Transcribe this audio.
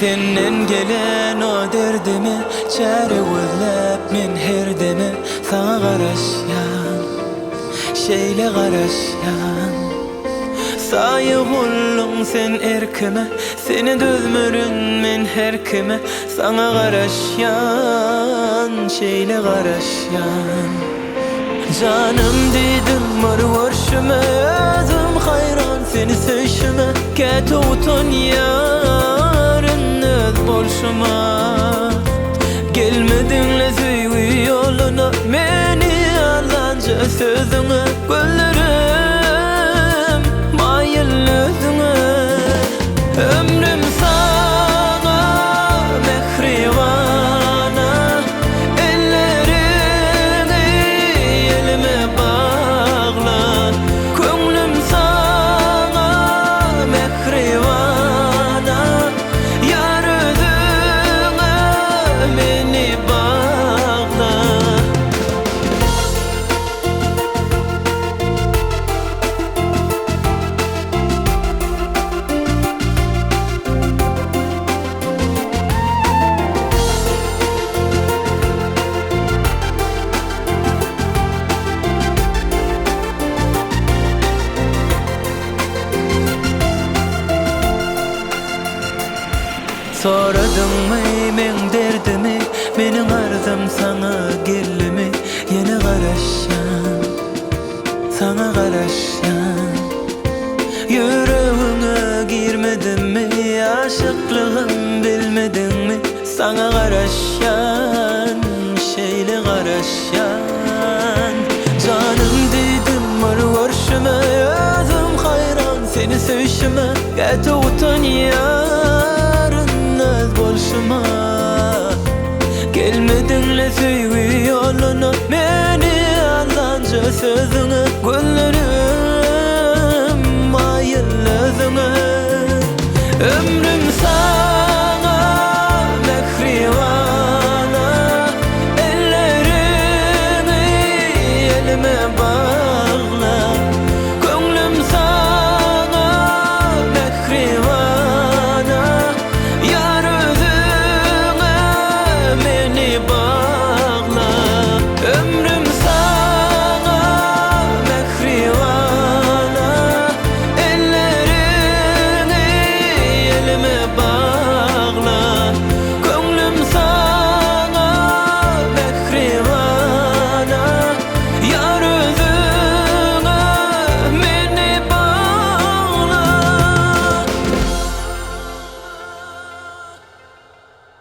Senden gelen o derdime Çäre gözläp men her deme Saňa garaşýan, şeýle garaşýan. Saýa bolduň sen erkime, Seni dözmerin men her kime, Saňa garaşýan, şeýle garaşýan. Janym diýdim bir görşüme, Özüm haýran seni söýşüme, Käte utanýaryn öz bolşuma. Gelmediň-le söýgi ýoluna, Meni aldanja sözüňe, Gözlerim maýyl özüňe. Ömrüm saňa mähribana, Elleriňi elime bagla. Köňlüm saňa mähribana, Ýar özüňe meni bagla. Soradyňmy meň derdimi, meniň arzym saňa geldimi, ýene garaşýan. Saňa garaşýan. Ýüregiňe girmedimmi, aşyklygym bilmediňmi? Saňa garaşýan, şeýle garaşýan. Janym diýdim bir görşüme, özüm haýran seni söýşüme. Käte utanýaryn öz bolşuma. Gelmediň-le söýgi ýoluna, meni aldanja sözüňe, Gözlerim.